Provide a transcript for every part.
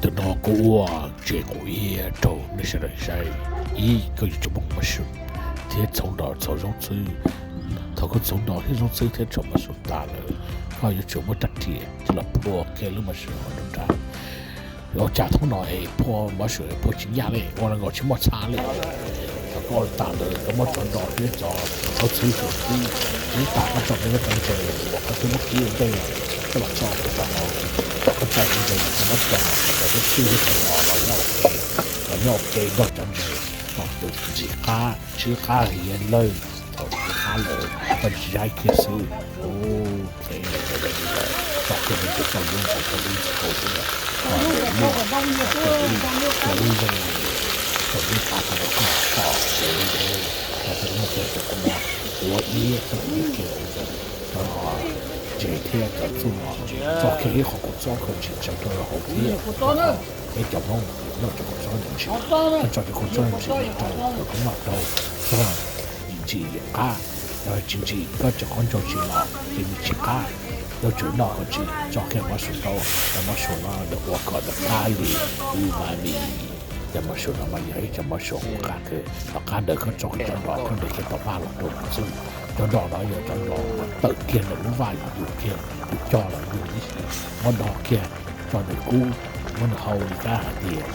Ntawm no kuv ua ntses quav iab rau nej sawv daws saib, ib koj yuav tsum muaj mushroom thiab txhoov nrog txhoov zoov txwb. Thaum koj txhoov nrog thiab zoov txwb thiab txhoov mushroom tas lawm, koj yuav tsum muab rab riam coj los phua kiag lub mushroom hauv nruab nrab. Ua cas thaum no es phua mushroom phua tsis nyaj li, ua li nkaus tsis muaj txha li. Thaum koj ua li tas lawm koj muab cov nrog thiab cov zoov txwb xwb, ib tas koj tso rau lub cov ntses uas koj twb muab kib ua ntej coj los tso rau hauv, koj tso cov ntses los koj muab coj los kom cov tib txhij thiab cov nrog los nyob ua ke, los nyob ua ke nrog cov ntses kom tus ntsis qab tsib qab hiav lawj. Thaum ntsis qab lawm koj zaib kiag xwb. Ub, txog kiag ntawm tus toj lub hauv tau lub ntsis hauv xwb, tau lub, tau lub zeej, tau lub qab tau koj tom kev, tau muaj kiag cov kua, kua iab txoj iab kiag ntawd, cov no ntses thiab cov txuj no, tso kiag ib qho kua txob khaws ntsis tsaws rau hauv thiab. Peb cov Hmoob noj cov kua txob ntsis, koj tso cov kua txob ntsis rau thaum koj noj rau txog ntsim qab, yog tsis ntsim koj tseem qhov ntsaug tsis los ces nws tsis qab. Yuav tsum noj kom ntsim, tso kiag mushroom rau, cov mushroom no nws ua kom nws qab li umami. Cov mushroom no mas yog ib cov mushroom uas qab kawg, tom qab ntawd koj tso cov nrog koj ntes kiag tau vaj los rau tus txuj. Cov nrog no yog cov nrog uas tawm kiag ntawm lub vaj yus kiag, yus cog los yus ib muab do kiag, tso nws kub, muab nws hau li kab hais tias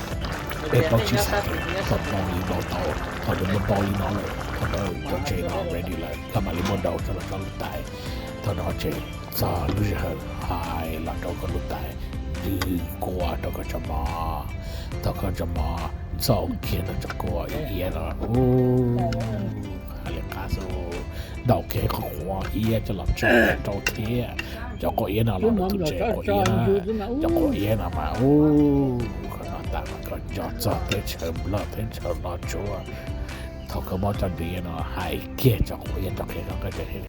peb plaub tsib xav tes kom npau li npau tau. Thaum nws npau npau li no lawm thaum ntawd cov ntses no ready lawm, koj mam li muab do coj los tso lub tais. Thaum no ces txog lub sij hawm hais los rau koj lub tais, ntws kua rau koj tso mov. Thaum koj tso mov ntxaus kiag ntawm cov kua iab no, ub, hais li qab xwb, ntaus kiag qhov quav iab coj los tso rau thiab. Cov quav iab no los tus ntses quav iab na, cov quav iab no mas ub, qhov no tas mas koj nco txog teb chaws Nplog teb chaws Los Tsuas. Thaum koj muab cov ntses no hais kiag cov quav iab nrog kiag koj